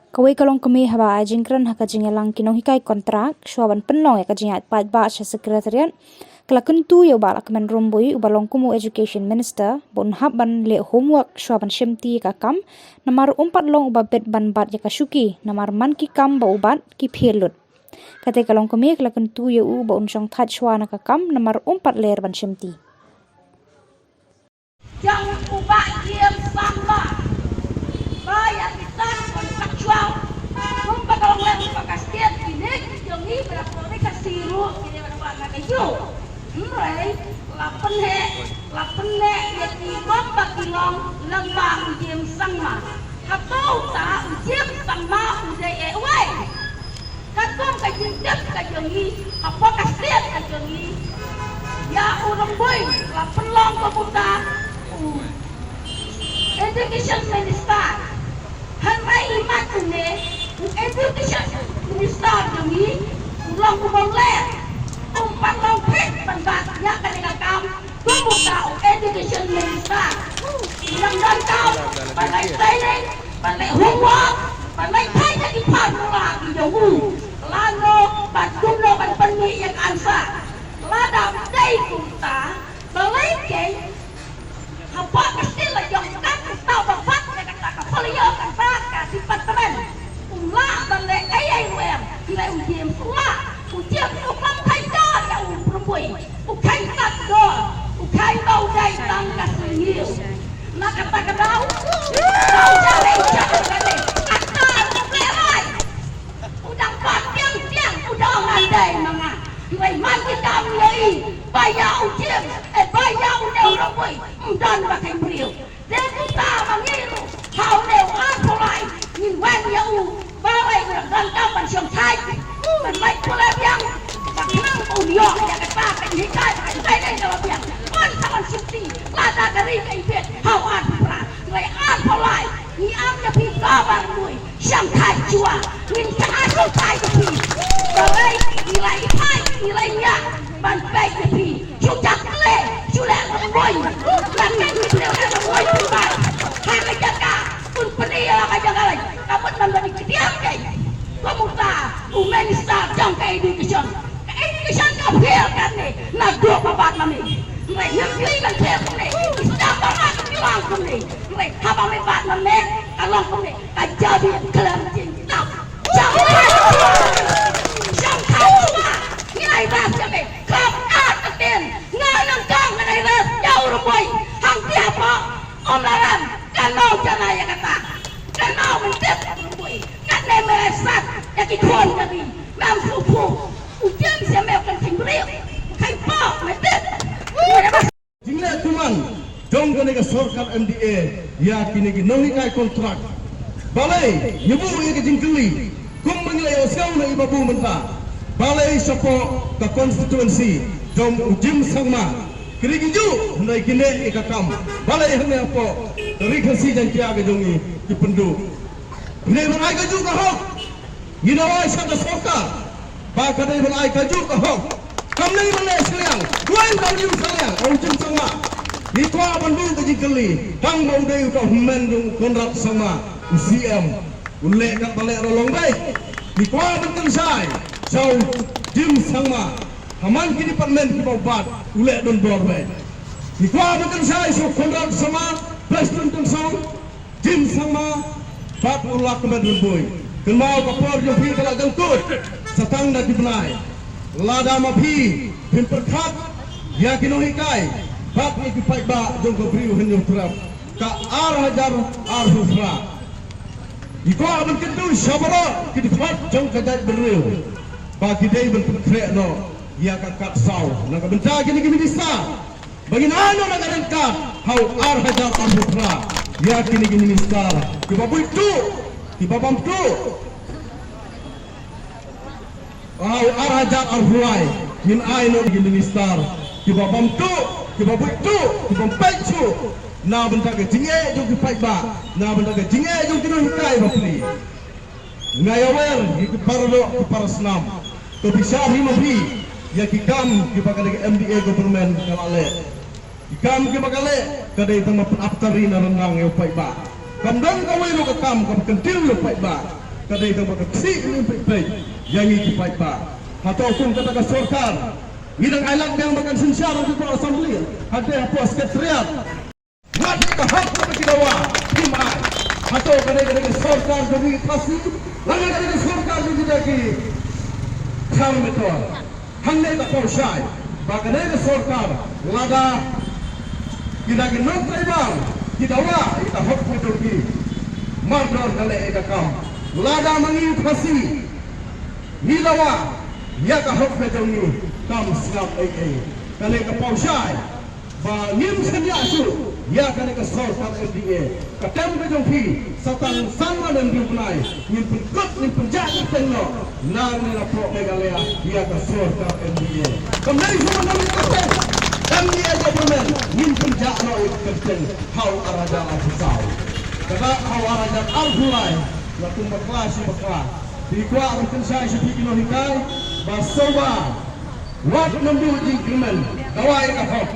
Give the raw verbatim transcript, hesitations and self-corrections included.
Kawei ka longkmie haba ai jingkren ha ka jingïalang ki nonghikai kontrak shuwa ban pynlong ïa ka jingïaid paidbah sha Secretariat, ka la kyntu ïa u Bah Lahkmen Rymbui uba long kum u Education Minister ba un hap ban leh homework shuwa ban shimti ïa ka kam, namar um pat long uba bit ban bat ïa ka shuki, namar man ki kam ba u bat ki phiar lut. Kata ka longkmie ka la kyntu ïa u ba un shong thait shuwa na ka kam namar um pat ler ban shimti. Jong u Bah James Sangma ba ïa ki tang kontraktual, kumba ka long lem ba ka state, kine ki jong ngi ba la pynlong ka siru, kine ba la pynlong ka yu. Hynrei la pynheh, la pynheh ïa ki bym ba ki long lem bad u James Sangma. Hato uta u James Sangma u dei uwei? Katkum ka jingtip ka jong ngi, hapoh ka state ka jong ngi, ïa u Rymbui la pynlong kum uta u Education Minister. Hynrei imat une u Education Minister jong ngi u long uba ler, um pat long fit ban bat ïa kane ka kam kum uta u Education Minister. U nang donkam ban leh training, ban leh homework, ban leh training ïa ki formula ki jong u, lano bad kumno ban pynmih ïa ka answer. Lada ym dei kumta, balei keiñ hapoh ka state la jong ka, ka tau ba bat ïa kata ka failure, kata ka department. U lah ban leh ei ei ruh em, leh u James u lah, u James u kham kheiñ dor ïa u Rymbui, u kheiñ tat dor, u kheiñ ba u dei tang ka syrngiew. Na kata ka daw, daw jale u jale jale, ata u leh rai. U dang bat tiang tiang, u dang ong, "Ym dei ma nga." Hynrei man ki kam ïa i, ba ïa u James, eh, ba ïa u Rymbui, ym don ba kheiñ briew. Te kumta ma ngi ruh, ha une u arphew lai, ngin wan ïa u, balei u donkam ban shong thait, ban lait pule biang, ba khnang ba un ïoh ïa kata ka jinghikai, ka jinghikai ka la biang. Wan sa wan shakti, lada ka ri ka ibit, ha u arphew phra, hynrei arphew lai, ngi ap ïa phi ka ba Rymbui. Shang thait shuwa, ngin shang ai shang thait ïa phi. Balei ngi la ïa thait, ngi la ïa ban peit ïa phi. Shu jakhlia, shu leh lyngngoh. Lada ngi leh lyngngoh phi ba, ha ka jaka un pyni ïa la ka jaka lai. Ka mut ban ba ngi kdiang keiñ. Kum uta u minister jong ka education. Ka education ka fail kane, naduh ba bat ma me. Hynrei ngim kli ban fail kumne. Ki sdang ba rat ki long kumne. Hynrei haba me bat ma me, ka long kumne. Ka jabieng khlem jingtap. Shang thait shuwa. Shang thait shuwa. Ngi ai rep ïa me. Khlem artatien. Nga nang kang ngan ai rep ïa u Rymbui. Hangtei hapoh Umlarem. Kano jana ïa kata. Kano myntip u Rymbui. Katne me ai sat ïa ki khun ka ri. Mem sngewthuh. U James ïa me u kan kheiñ briew. Kheiñ pop me tip. Jingleh kumne jong kane ka sorkar M D A ïa kine ki nonghikai kontrak. Balei, ngi buh ïa ka jingkylli, kumba ngi la ïohsngew na i Babu mynta. Balei shapoh ka constituency jong u Jim Sangma, ki ri ki juh, hynrei kine ïa ka kam. Balei hangne hapoh ka Ri Khasi Jaiñtia ka jong ngi ki pynduh. Kine ban ai kajuh ka hok. Ngi dawa sha ka sorkar ba ka dei ban ai kajuh ka hok. Kam dei ban leh shiliang, duwai ban leh shiliang, ong Jim Sangma. Ngi kwah ban buh ka jingkylli, tang ba u dei uta u hynmen jong u Conrad Sangma, u C M. U leh katba leh ruh long beit. Ngi kwah ban kynshai sha u Jim Sangma, ha man ki department kiba u bat, u leh don bor beit. Ngi kwah ban kynshai sha u Conrad Sangma, President Tynsong, Jim Sangma bad u Lahkmen Rymbui. Kynmaw ka por jong phi ka la jangkut sa tang da ki bnai. Lada ma phi phin pyrkhat ïa ki nonghikai bad ïa ki paidbah jong ka Bri u Hynñiewtrep ka ar hajar arphew phra. Ngi kwah ban kyntu sha baroh ki dkhot jong ka jaitbynriew ba ki dei ban pynkhreh noh ïa ka kat saw na ka bynta kine ki minister. Ba ngin ai noh na ka ryngkat ha u ar hajar arphew phra ïa kine ki minister kiba buit tuh, kiba bam tuh. Ha u ar hajar arphew lai ngin ai noh ki minister kiba bam tuh, kiba buit tuh, kiba bam peit shuh na bynta ka jingeh jong ki paidbah, na bynta ka jingeh jong ki nonghikai bapli. Nga ïawer ïa ki para doh ki para snam, to bishar hi ma phi ïa ki kam kiba ka dei ka M D A government ka la leh. Ki kam kiba ka leh ka dei tang ban pynap tari na ryndang ïa u paidbah. Kam don kawei ruh ka kam kaba kyntiew ïa u paidbah. Ka dei tang ba ka thiah ïa ngi peit peit ïa ngi ki paidbah. Hato kum kata ka sorkar ngi dang ailad biang ba kan synshar hapoh Assembly, hato hapoh Secretariat. Wat ka hok ba ki dawa kim ai. Hato ka dei ka dei ka sorkar jong ngi Khasi, lane ka dei ka sorkar jong kita ki khang metor. Hangne ka pynshai ba kane ka sorkar lada kita ki nongtrei bam ki dawa ïa ka hok ka jong ki, mardor ka leh ïa ka kam. Lada ma ngi Khasi ngi dawa ïa ka hok ka jong ngi, kam sngap ei ei. Kane ka pynshai ba ngim shaniah shuh ïa kane ka sorkar M D A. Ka term ka jong phi sa tang san ngan ym ju bnai, ngin pynkut, ngin pynjah kyrteng noh na ngi na pok Meghalaya ïa ka sorkar M D A. Kam dei shuh ban ym kyrteng M D A government, ngin pynjah noh ïa ka kyrteng ha u ar hajar arphew saw. Kata ha u ar hajar arphew lai, la kum bakla shi bakla. Phi kwah ban pynshai sha phi ki nonghikai ba shuwa wat nym duh jingkyrmen, dawa ïa ka hok.